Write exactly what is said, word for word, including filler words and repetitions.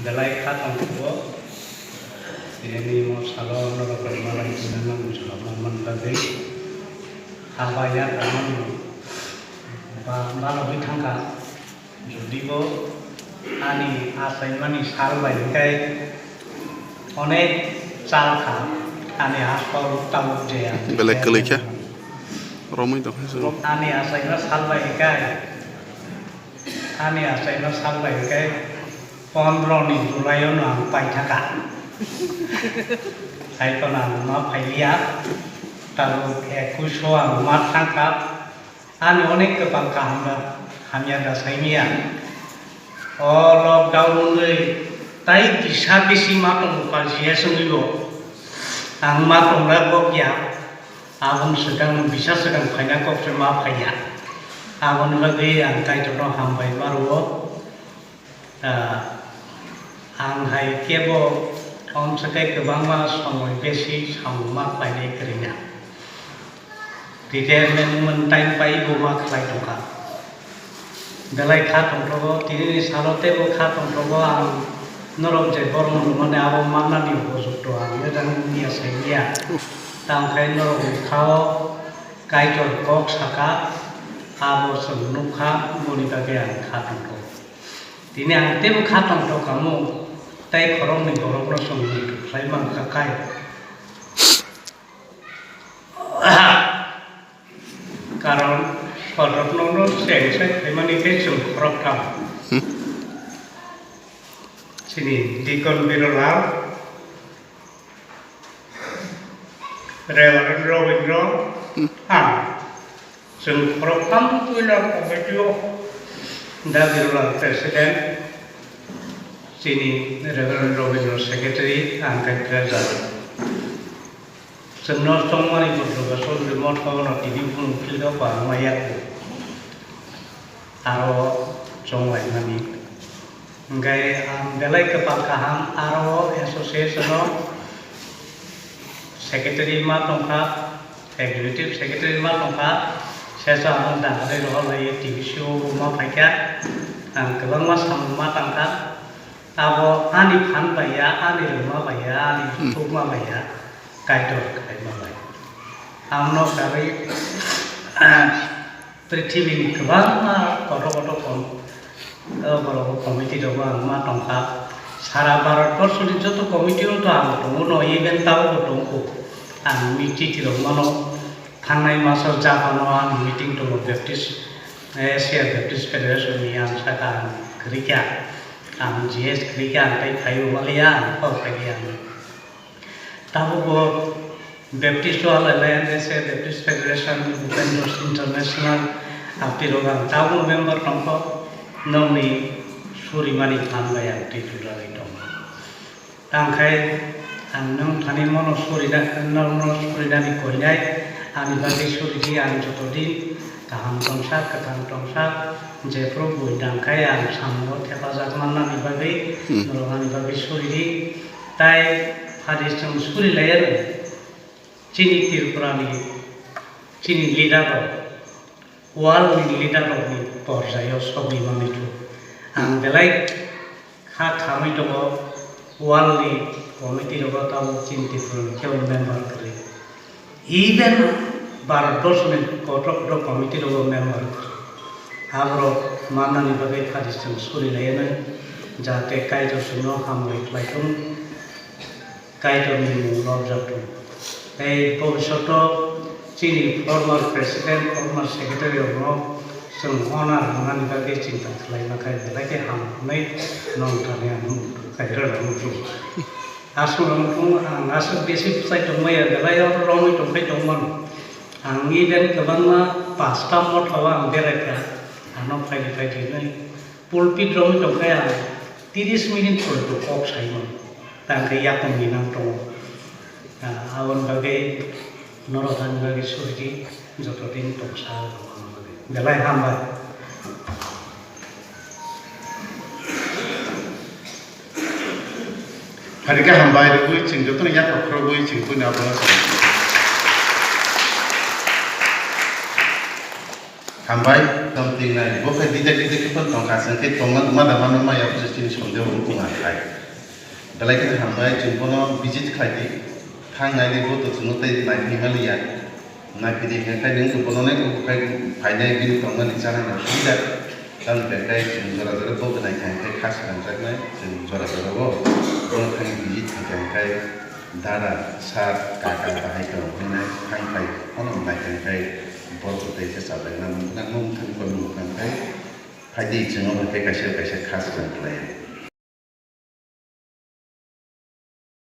Belai kha tongthogo, tini mo salo norok bai malai tini nang jora man man bagwi. Haba ya tamo ba balogwi thangkha. Jodi bo ani achaimani sal bai hwnkhe onek chal kha, ani asol tabuk je ang Belai kwlwi kha. Romwi tongkha se. Ani achaima sal bai hwnkhe, ani achaima sal bai hwnkhe pondro ni July o no ang paithaka. Hai kono ang ma phailiya, tabuk ekush o ang ma thangkha. Ani onek kwbang kaham, hamya da saimiya. O lockdown wngwi tai kisa bisi ma tongo ka G S wngwi bo. Ang ma tongra kok ya. Aboni swkang bisa swkang phaina kok se ma phaiya. Aboni bagwi ang Kaitorno hambai ma rwo. Ah, ang hai kebo omswkhe kwbangma somoi besi samung ma khlainai kwrwina. Retirement wngmani time pai bo ma khlai tongkha. Belai kha tongthogo, tinini salo teibo kha tongthogo, ang norok je borokno rwmani abo mannani upojukto ang wngya saimanya. Tamo khe norokni khao Kaitor kok saka, abo chwng nukha, boni bagwi ang kha tongthogo. Tini ang teibo kha tongthok kamo, tei khoroknwi borokno chwng muitu khlai mankha kai. Karon Sodrokno cheng sai khlaimani khe chwng khoroktham. Hmm. Chini Deacon Birolal, Reverend Robindro, hmm, ang. Chwng khoroktham puila committee o Dagirwla president, chini Reverend Robindro secretary, ang khe treasurer. Chwngno chongmani buddho ba chondri motho no tini phunuk philga kwbangma yaku. Aro chonglaimani. Hingke ang belai kwpal kaham aro association o secretary ma tongkha, executive secretary ma tongkha, sesa ang dagarwi rohorlai T B C o bo ma phaikha, ang kwbangma samung ma tangkha, abo ani phan bai ya, ani rwma bai ya, ani Hmm. thukma bai ya, Kaitor khlaima bai. Ang no karwi, Prithibini kwbangma kotor kotor kom-, o borok committee rok ang ma tongkha. Sara Bharat borso ni joto committee o to ang tongo no, even tabuk bo tongo. Ang meeting rok mano, thangnai maso Japan o ang meeting tongo Baptist, Asia Baptist Federation ni ang saka ang kwrwi kha, ang G S kwrwi kha, ang tei phaiwi maliya, ang kok phaiya. Tabuk bo Baptist o halai lai, N S A, Baptist Federation, Bhupen Joshi International, abtwi rok ang tabuk member tongkho, nokni surimani phan bai ang twi juragwi tongo. Tangkhai ang nwng thani mono surina, nokno surinani koinai, ani bagwi suridi ang joto din. Kaham tongsa, kwthang tongsa, jephru buini tangkhai ang samungo thepajak mannani bagwi Hmm. norok ani bagwi suridi. Tai phadi chwng suri laiya chini Tripura ni chini leader rok, world ni leader rok ni porjai o sogwi manwi thu. Ang belai kha khamwi tongo, world ni committee rogo tabuk chini Tripura ni kebo member kwrwi. Even Bharat borso ni kotor kotor committee rogo member kwrwi. Aborok mannani bagwi phadi chwng suri lainai, jahate Kaitor chwngno hambai khlai thung, Kaitor ni mung lobjak thung. Tei bobishoto chini former president, former secretary rokno chwng honor rwnani bagwi chinta khlaima khe belai khe ham hwnwi nong thani ang nukha, Kaitor ang nukha. Aswk ang thung, ang aswk bisi bwsai tongmaya, belai oro romwi tongkhai tongmano. Ang even kwbangma pasta motha o ang beraikha, ano phaidi phaidi hwnwi pulpit romwi tongkhai ang tiris minute porjonto kok saimano. Tangkhe yakungni nang tongo. Ah, aboni bagwi norok ani bagwi suridi, joto din tongsa rok ani bagwi. Belai hambai. Phari khe hambai rwgwi chwng jotono yaphak khorokgwi chwng buino abono sawi. Hambai, tong tingnai, bo khe dide dide khe phano tongkha, chwng khe tongna ma da mano maya, bwswk chini sondeho wng tong ang khai. Belai kheno hambai, chwng bono visit khlai di, thang nai di, bo to chwngno tei nai phi maliya. Nai phi di hwnkhe khai nwng to bono nai bo khai phainai bini tongmani chanani sida. Tamoni hwnkhe chwng jora jora bo nai kha hwnkhe kha swnamjaknai, chwng jora jora bo bono thang visit khaikha hwnkhe dada, sir, kaka, bahai tong hwnwi thang phai phano nai kha hwnkhe. Borok tei se chabaina nang nang mung thang kon mung thang khai. Phaidi chwng omo khe kaisa kaisa kha swkang khlai.